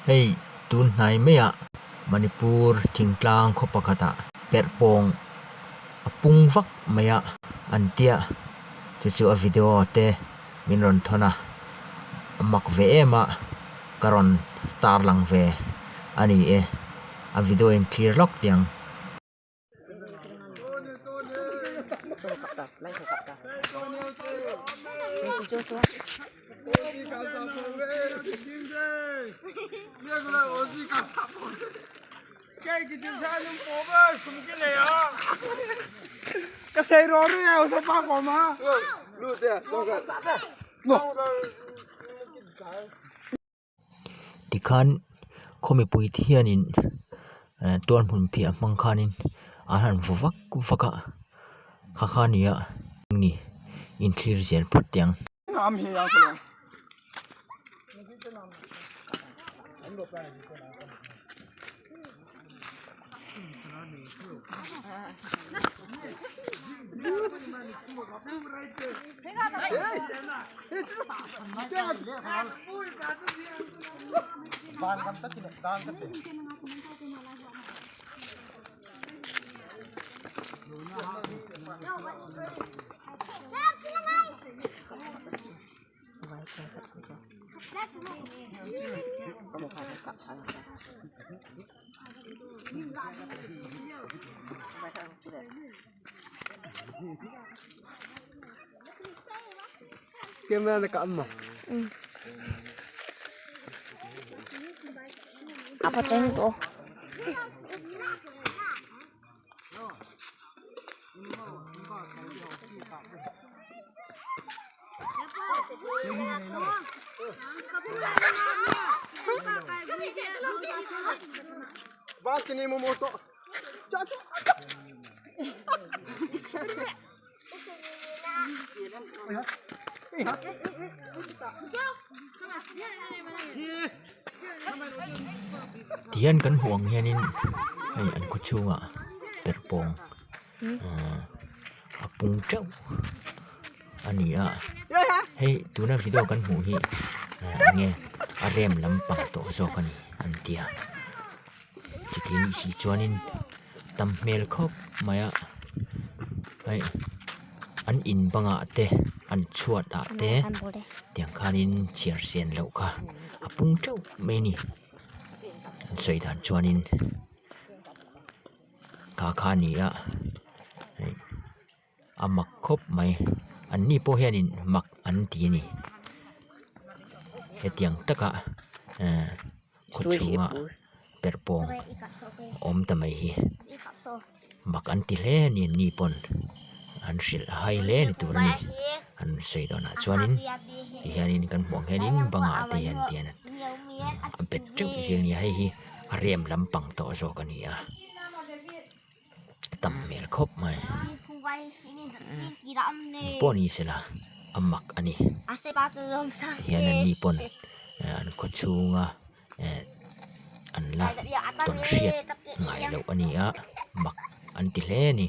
Hei tun hnai maiah Manipur thingtlang khaw pakhatah perh pawng a pung vak mai a an tia chu chu a video te min rawn thawn a a mak ve em a ka rawn tarlang ve a ni e a video in thlir lawk teh ang. Tikhan khaw mipui te hianin eh tual hmun piah hmang khanin an han vaw vak vak a kha kha a ni a ni inthlir zel phawt teh ang. Tihian kan hmuh ang hianin hei an khaw chhungah perh pawng ahh a pung teuh a ni a hei tuna video kan hmuh hi eng nge a rem lampang tawh zawk a ni an tia chuti anih si chuanin tam hmel khawp mai a hei an in bangah te an chhuat ah te tiang khanin chhiar sen loh kha a pung teuh mai a ni an sawi dan chuanin kha kha a ni a hei a mak khawp mai an ni pawh hianin mak an ti a ni hetiang taka ehh khaw chhunga perh pawng awm ta mai hi mak an ti hle a ni an ni pawn an hrilh a hai hle ni tur a ni an sawi dawnah chuanin tihianin kan hmuh ang hianin bangah te hian tian a bet teuh zel a ni a hei hi a rem lampang tawh zawk a ni a. Tam hmel khawp mai pawh ni sela a mak a ni tihian an ni pawn an khaw chhunga eh an la tawn hriat ngai loh a ni a mak an ti hle a ni.